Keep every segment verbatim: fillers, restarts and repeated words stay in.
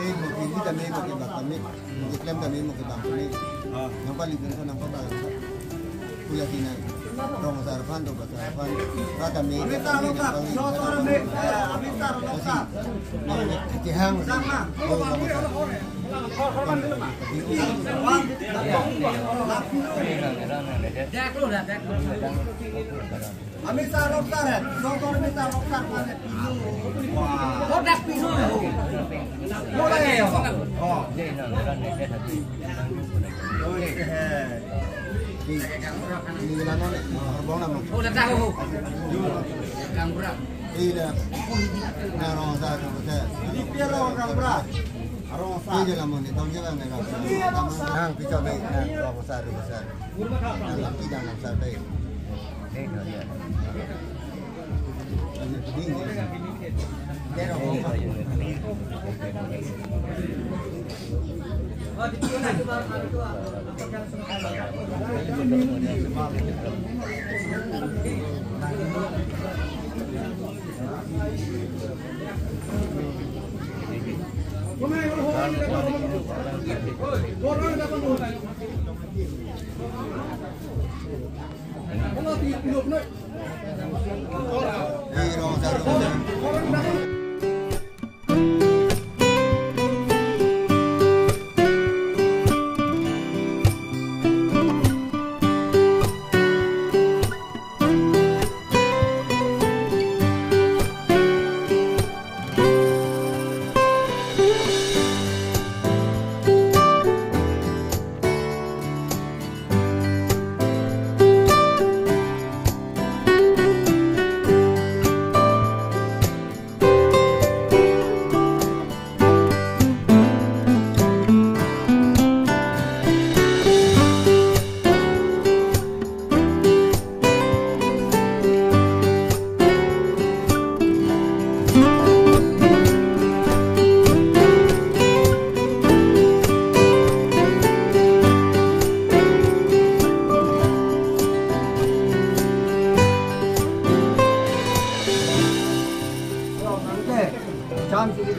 Eh, mo ke ni tame, mo ke bak tame, mo ke klem tame, mo ke bang tame. Nangpali pun ko nangpabang. Kuya kina rong asar aphan, do asar aphan, ra tame. Amita rong asar, do asar ame, eh, amita rong asar. Kehang, do rong asar. Dek lo dah, dek lo. Amita rong asar, eh. Doktor amita rong asar, mana pinu. Wah. Kodak pinu. Boleh ya. Oh. Ini, ini bilang mana? Horbong nama? Oh, dah tahu. Kang Bra. Iya. Nah, rong asar, rong asar. Di pia rong asar, Bra. Rong asar. Iya, lamun ni, tong jalan ni, rong asar. Iya, rong asar. Nang, picok ni, nang, rong asar, rong asar. Nang, laki dan rong asar, deh.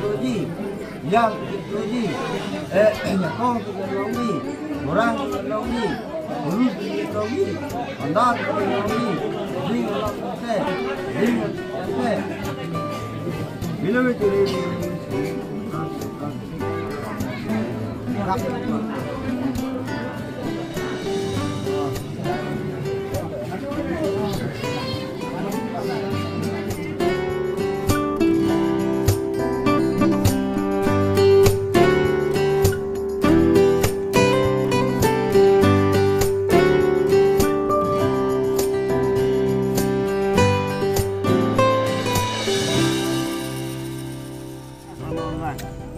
Roji, yang Roji, eh, nyakong Roji, orang Roji, guru Roji, andar Roji, ding Roji, ding Roji, bilo itu.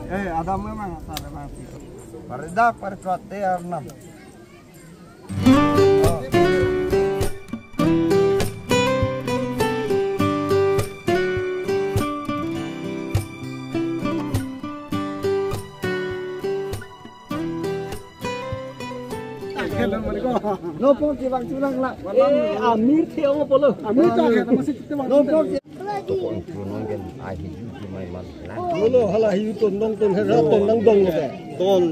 Eh, Adam memang asal memang. Paridak, pariprat te arnam. Lo pon kevang chulang la. Eh, amir the ong polo. Amir ta ke masih kita lo pon ke- Tokon chunong ken ahi ju ju mai man na. Lo lo hala hi ton dong ton hera ton dang dong lo ke. Ton.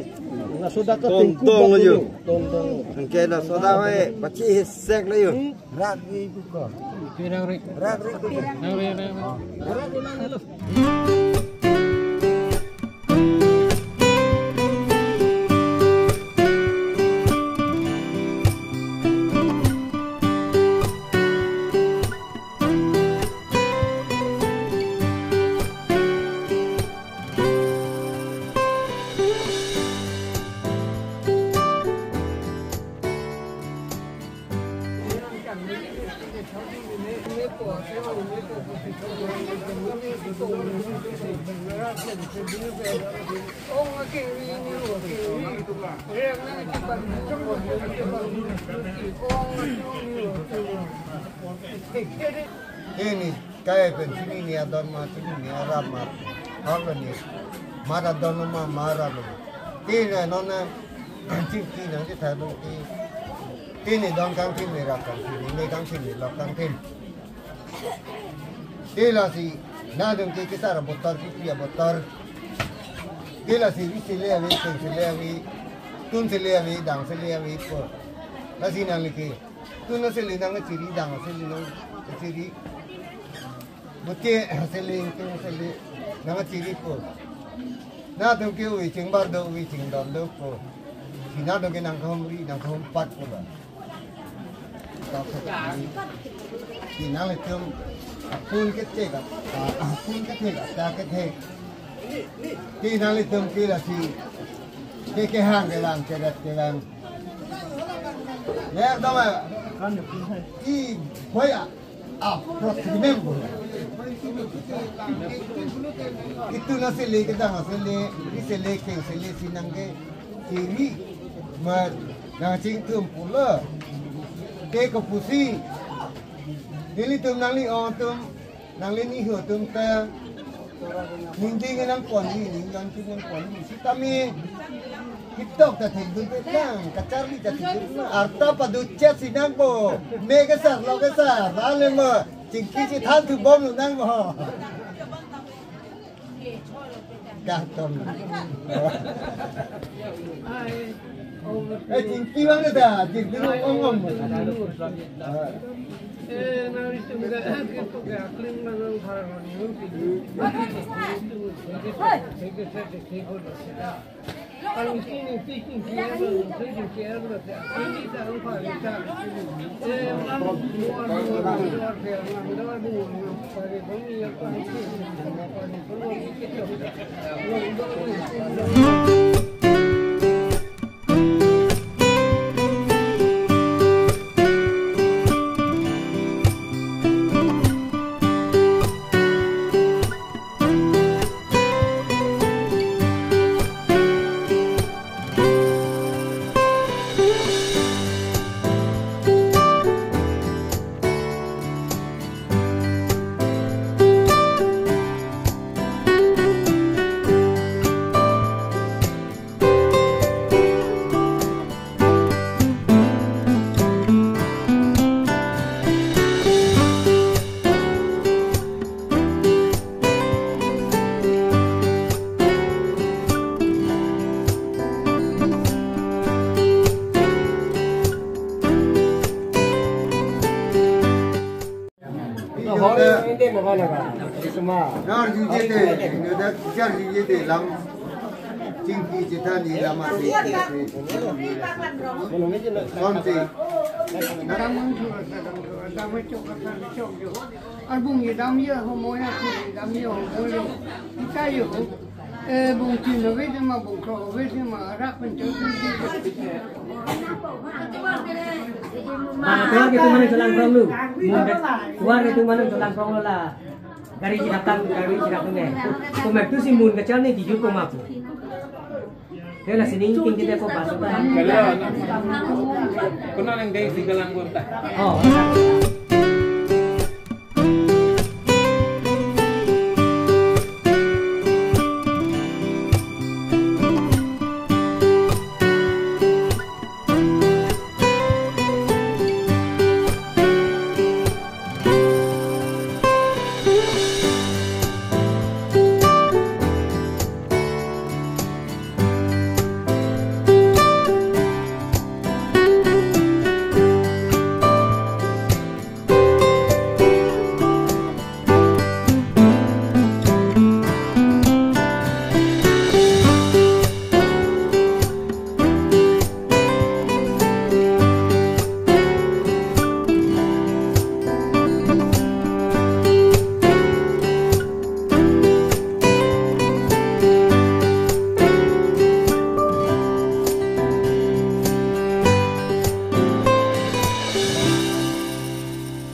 Na soda ka ton tingku dong bang lo yo. Ton dong. Angke na soda mai pachi hisek lo yo. Rak ri ku ko. Rak ri. Rak ri ku ko. Rak ri, rak ri. Rak ri lang lo. Ini kaya pen chini ni adon ma, chini ni aram ma, hal ni mara don ma, mara lo. Ini non na chini nang di thadong ti. Ini don kangthim, ni rak kangthim, ni kangthim, ni lok kangthim. Ti lasi, na dong ke kesar abotar, kipi abotar. Ti lasi, ri sele ave, tun sele ave, tun sele ave, dang sele ave po. Lasi nang leke. Tun sele nang chiri, dang sele nang chiri. Bote sele, tun sele nang chiri po. Na dong ke ui chingbar do, ui chingdon do po. Si na dong ke nang kahumri, nang kahumpat po ba. Ti nanglitum apun kethek, apun kethek, ata kethek. Ti nanglitum ke lasi ke kehang kevang, keret kevang. Ya, dong ya. I boya. Ah, protein member. Itu na sele, kedang sele, ri sele, keng sele, si nang ke chiri ma nang chingthum pulo. Te kopusi. Nelitum nanglitum, nanglitum ta ningding nangpon ni, ningding nangpon ni. Sitame kitok ta thekdun pe lang, kacharli ta thekdun lang. Arta padu chet si nangpo. Me kesar, lo kesar, lale mo. Chingki si than thu bom lo nangpo. Kahton. Eh, chingki bang ta, chingki bang ong ong. Nang arjuje te, nang dak arjuje te lam chingki chethan ni lam ase. Sonte. Arbung ye dam ye ho mo ya, ku ye dam ye ho mo lo. Kita ye ho. Eh, bung tin ave de ma, bung throk ave de ma, rak pen chok pen chok. Bang tovar ke tu mane cholang prong lu. Mun ke tovar ke tu mane cholang prong lo la. Gari chidap tang, gari chidap tang eh. Ko mek tu si mun kachal ni tijut ko mapu. Kela sining ting kita ko basu ta. Kalau kuna nang dei si galang gonta. Oh.